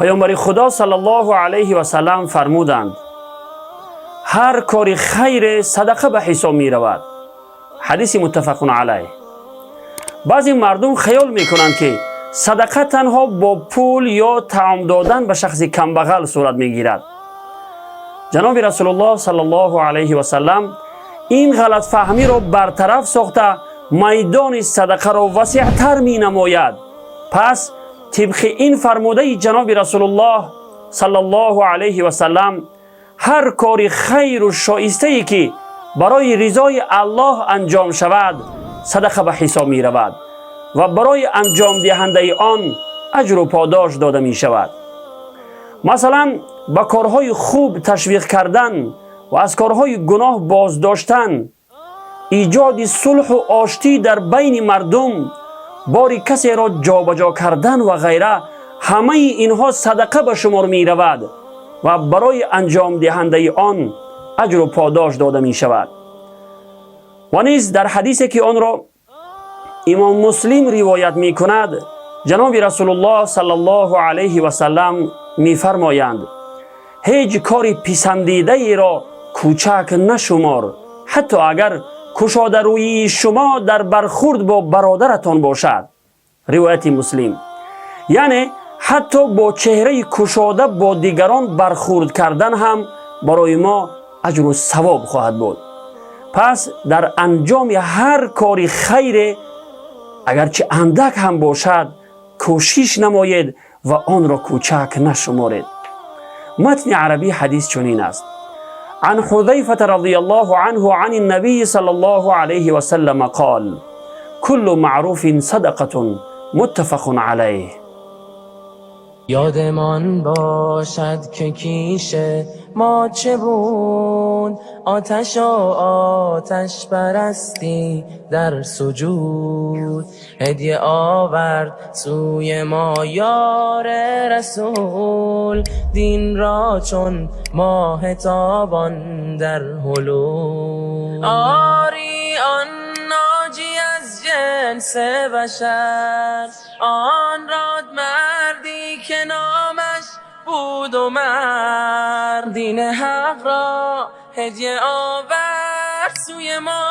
Паёмбари Худо саллаллоҳу алайҳи васаллам фармуданд: ҳар кори хайре садақа ба ҳисоб меравад. Ҳадиси муттафақун алайҳ. Баъзе мардум хаёл мекунанд, ки садақа танҳо бо пул ё таом додан ба шахси камбағал сурат мегирад. Ҷаноби Расулуллоҳ саллаллоҳу алайҳи васаллам ин ғалатфаҳмиро бартараф сохта, майдони садақаро васеътар менамояд. Пас тибқи ин фармудаи ҷаноби Расулуллоҳ саллаллоҳу алайҳи васаллам, ҳар кори хайру шоистае, ки барои ризои Аллоҳ анҷом шавад, садақа ба ҳисоб меравад ва барои анҷомдиҳандаи он аҷру подош дода мешавад. Масалан, ба корҳои хуб ташвиқ кардан ва аз корҳои гуноҳ боздоштан, иҷоди сулҳу оштӣ дар байни мардум, бори касеро ҷобаҷо кардан ва ғайра, ҳамаи инҳо садақа ба шумор меравад ва барои анҷомдиҳандаи он аҷру подош дода мешавад. Ва низ дар ҳадисе, ки онро Имом Муслим ривоят мекунад, ҷаноби Расулуллоҳ саллаллоҳу алайҳи васаллам мефармоянд: ҳеҷ кори писандидаеро кӯчак нашумор, ҳатто агар кушодарӯии шумо дар бархурд бо бародаратон бошад. Ривояти Муслим. Яъне ҳатто бо чеҳраи кушода бо дигарон бархурд кардан ҳам барои мо аҷру савоб хоҳад буд. Пас дар анҷоми ҳар кори хайре, агарчи андак ҳам бошад, кӯшиш намоед ва онро кӯчак нашуморед. Матни арабии ҳадис чунин аст: عن حذيفة رضي الله عنه عن النبي صلى الله عليه وسلم قال: كل معروف صدقة. متفق عليه. یادمان باشد که کیش ما چه بود، آتش و آتش پرستی در سجود. هدیه آورد سوی ما یار رسول، دین را چون ماه تابان در حلول. آری، آن ناجی از جنس بشر، آن راد مردی که نامش بود عمر، دین حق را هدیه آورد سوی ما.